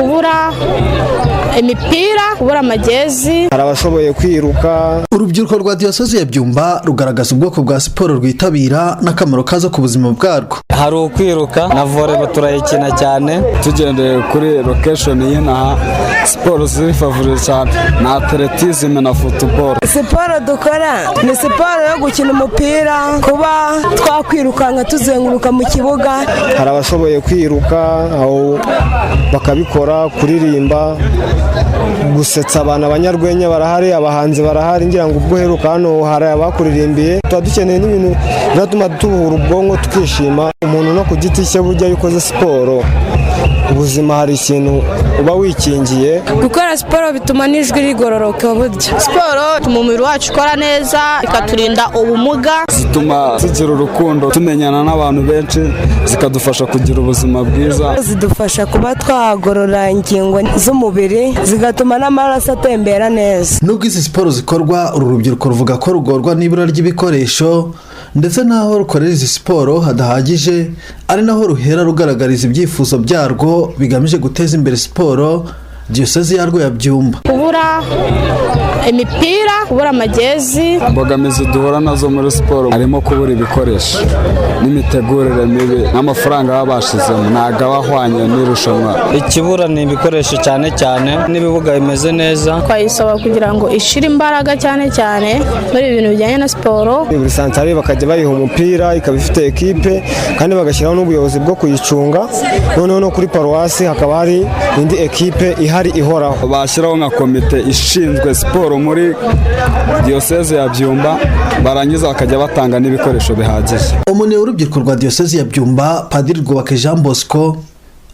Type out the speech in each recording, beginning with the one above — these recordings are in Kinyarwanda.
Kubura imipira, kubura amagezi. Hari abashoboye kwiruka. Urubyiruko rwa Diyosezi ya Byumba rugaragaza ubwoko bwa siporo rwitabira n'akamaro kazo ku buzima bwarwo. Hari ukwiruka na volley, turayikina cyane. Tugendeye kuri location y'inaha, siporo ziri favori cyane ni athlétisme na football. Siporo dukora ni siporo yo gukina umupira, kuba twakwirukanka tuzenguruka mu kibuga. Hari abashoboye kwiruka, aho bakabikora, kuririmba, gusetsa abantu, abanyarwenya barahari, abahanzi barahari. Ngira ngo ubwo uheruka hano hari abakuririmbiye. Tuba dukeneye n'ibintu bizatuma turuhura ubwonko, tukishima. Umuntu no ku giti cye, burya iyo ukoze siporo, ubuzima hari ikintu uba wikingiye. Gukora siporo bituma n'ijwi rigororoka. Burya siporo ituma umubiri wacu ukora neza, ikaturinda ubumuga. Zituma tugira urukundo, tumenyana n'abantu benshi, zikadufasha kugira ubuzima bwiza. Zidufasha kuba twagorora ingingo z'umubiri, zigatuma n'amaraso atembera neza. Nubwo izi siporo zikorwa, uru rubyiruko ruvuga ko rugorwa n'ibura ry'ibikoresho ndetse n'aho rukorera izi siporo hadahagije, ari naho ruhera rugaragariza ibyifuzo byarwo bigamije guteza imbere siporo Diyosezi yarwo ya Byumba. Kubura imipira, kubura amagezi. Imbogamizi duhura nazo muri siporo harimo kubura ibikoresho n'imitegurire mibi, n'amafaranga baba bashizemo ntabwo aba ahwanye n'irushanwa. Ikibura ni ibikoresho cyane cyane n'ibibuga bimeze neza. Twayisaba kugira ngo ishire imbaraga cyane cyane muri ibi bintu bijyanye na siporo. Buri santare bakajya bayiha umupira, ikaba ifite ekipe, kandi bagashyiraho n'ubuyobozi bwo kuyicunga. Noneho no kuri paruwasi hakaba hari indi ekipe ihari ihoraho. Bashyiraho nka komite ishinzwe siporo muri Diyoseze ya Byumba, barangiza bakajya batanga n'ibikoresho bihagije. Umuneye w'urubyiruko rwa Diyosezi ya Byumba, Padiri Rwubake Jean Bosco,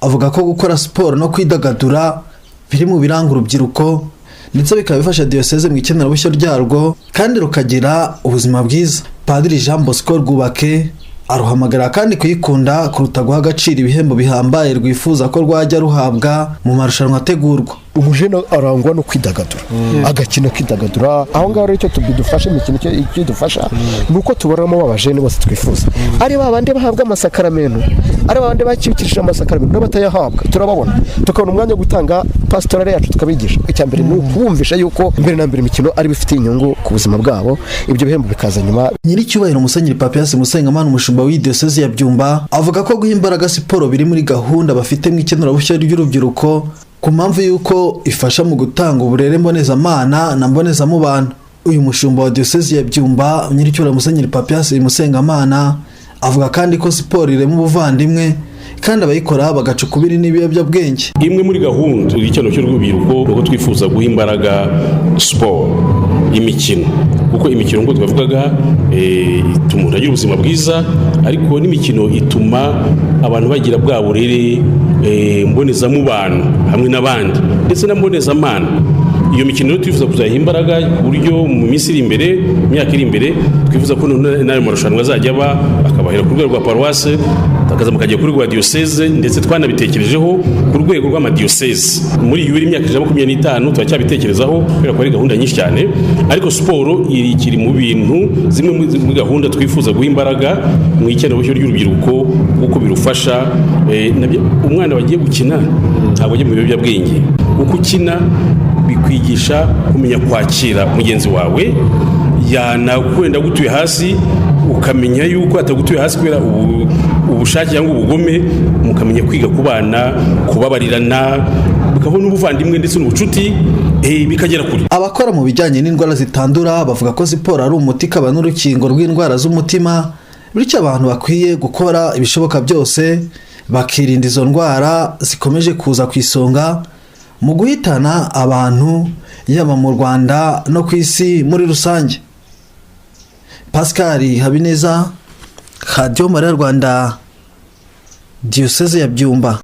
avuga ko gukora siporo no kwidagadura biri mu biranga urubyiruko, ndetse bikaba bifasha diyoseze mu ikenerabushyo ryarwo, kandi rukagira ubuzima bwiza. Padiri Jean Bosco Rwubake aruhamagara kandi kuyikunda kuruta guha agaciro ibihembo bihambaye rwifuza ko rwajya ruhabwa mu marushanwa ategurwa. Umujene arangwa no kwidagadura, agakina, akidagadura. Aho ngaho rero icyo bidufasha, imikino icyo idufasha ni uko tubonamo abajene bose twifuza, ari ba bandi bahabwa amasakaramentu, ari ba bandi bakikije amasakaramentu n'abatayahabwa turababona, tukabona umwanya wo gutanga pastorale yacu, tukabigisha. Icya mbere ni ukubumvisha yuko mbere na mbere imikino ari bifitiye inyungu ku buzima bwabo, ibyo bihembo bikaza nyuma. Nyiricyubahiro Musenyeri Papias Musengamana, umushumba w'iyi Diyosezi ya Byumba, avuga ko guha imbaraga siporo biri muri gahunda bafite mu ikenerabushyo ry'urubyiruko, ku mpamvu y'uko ifasha mu gutanga uburere mbonezamana na mbonezamubano. Uyu mushumba wa Diyosezi ya Byumba, Nyiricyubahiro Musenyeri Papias Musengamana, avuga kandi ko siporo irema ubuvandimwe, kandi abayikora bagaca ukubiri n'ibiyobyabwenge. Imwe muri gahunda y'icyerekezo cy'urubyiruko ni uko twifuza guha imbaraga siporo, imikino, kuko imikino, nk'uko twavugaga, ituma umuntu agira ubuzima bwiza, ariko n'imikino ituma abantu bagira bwa burere mbonezamubano hamwe n'abandi, ndetse na mbonezamana. Iyo mikino rero twifuza kuzayiha imbaraga, ku buryo mu minsi iri imbere, mu myaka iri imbere, twifuza ko n'ayo marushanwa azajya aba, akabahera ku rwego rwa paruwase, akazamuka akajya kuri rwa diyoseze, ndetse twanabitekerejeho ku rwego rw'amadiyoseze muri yubile imyaka 125. Turacyabitekerezaho kubera ko ari gahunda nyinshi cyane, ariko siporo ikiri mu bintu zimwe muri gahunda twifuza guha imbaraga mu ikenerabushyo ry'urubyiruko, kuko birufasha. Umwana wagiye gukina ntabwo ajya mu biyobyabwenge. Uko ukina bikwigisha kumenya kwakira mugenzi wawe, yanakwenda agutuye hasi, ukamenya yuko atagutuye hasi kubera ubushake cyangwa ubugome, mukamenya kwiga kubana, kubabarirana, bikabona ubuvandimwe ndetse n'ubucuti, bikagera kure. Abakora mu bijyanye n'indwara zitandura bavuga ko siporo ari umuti ikaba n'urukingo rw'indwara z'umutima, bityo abantu bakwiye gukora ibishoboka byose bakirinda izo ndwara zikomeje kuza ku isonga mu guhitana abantu, yaba mu Rwanda no ku isi muri rusange. Pascal Habineza, Radiyo Mariya Rwanda, Diyoseze ya Byumba.